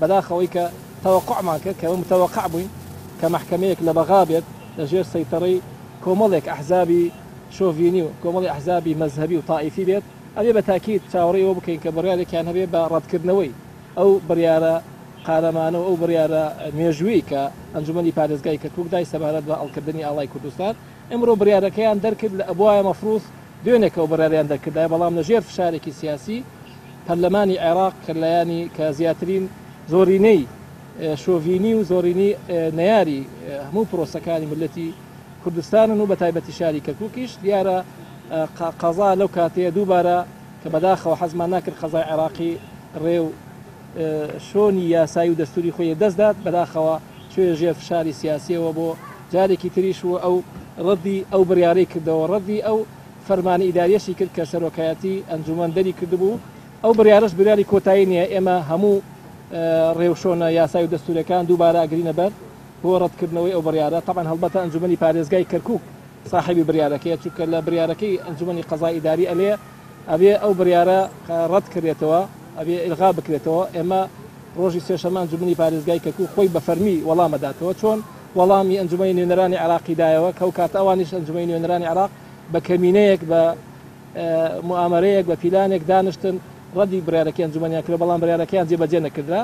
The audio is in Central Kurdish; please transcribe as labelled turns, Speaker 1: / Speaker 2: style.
Speaker 1: بەداخەوەی کە تەوەقوعمان کرد کە متەوەقع بووین کە مەحکەمەیەک لە بەغا بێت لە ژێر سەیتەڕەی کۆمەڵێک ئەحزابی شۆڤینی و کۆمەڵی ئەحزابی مەزهەبی و تائیفی بێت، ئەبێ بە تاکید چاوەڕێی ئەوە بکەین کە بڕیارێکیان هەبێ بە ڕەتکردنەوەی ئەو بڕیارە قارەمانە و ئەو بڕیارە مێژوویەی کە ئەنجومەنی پارێزگای کەرکوک دای سەبارەت بە ئەڵکردنی ئاڵای کوردستان. ئمڕۆ بڕیارەکەیان دەرکرد لە ئەبوایە مەفروز دوێنێکە ئەو بڕیارەیان دەرکردایە، بەڵام لە ژێر فشارێکی سیاسی پەرلەمانی عێراق کە لایەنی کە زیاترین زۆرینەی شۆڤینی و زۆرینەی نەیاری هەموو پرۆسەکانی میللەتی کوردستانن و بەتایبەتی شاری کەرکوکیش دیارە قەزا لەو کاتەیە دووبارە کە بەداخەوە حەزمان ناکرد قەزای عێراقی ڕێ و شۆنی یاسایی و دەستوری خۆی دەستدات، بەداخەوە چویە ژێر فشاری سیاسیەوە بۆ جارێکی تریش و ئەو ڕەدی ئەو بڕیارەی کردەوە، ڕەدی ئەو فەرمانە ئیداریەشی کرد کە سەرۆکایەتی ئەنجومەن دەری کردبوو، ئەو بڕیارەش بڕیاری کۆتایی نیە، ئێمە هەموو ڕێوشۆنە یاسای و دەستوریەکان دووبارە ئەگرینە بەر بۆ ڕەتکردنەوەی ئەو بڕیارە، تەبعەن هەڵبەتە ئەنجومەنی پارێزگای کەرکوک ساحێبی بڕیارەکەیە، چونکە لە بڕیارەکەی ئەنجومەنی قەزای ئیداری ئەلێ ئەبێ ئەو بڕیارە ڕەت کرێتەوە، ئەبێ ئیلغا بکرێتەوە، ئێمە ڕۆژی سێشەممە ئەنجومەنی پارێزگای کەرکوک خۆی بە فەرمی وەڵام ئەداتەوە، چۆن وەڵامی ئەنجومەنی نوێنەرانی عێراقی دایەوە کە ئەو کاتە ئەوانیش ئەنجومەنی نوێنەرانی عێراق بە کەمینەیەک بە موئامەرەیەک بە پیلانێک دانیشتن ڕەدی بڕیارەکەی ئەنجومەنیان کرد، بەڵام بڕیارەکەیان جێبەجێ نەکردرا.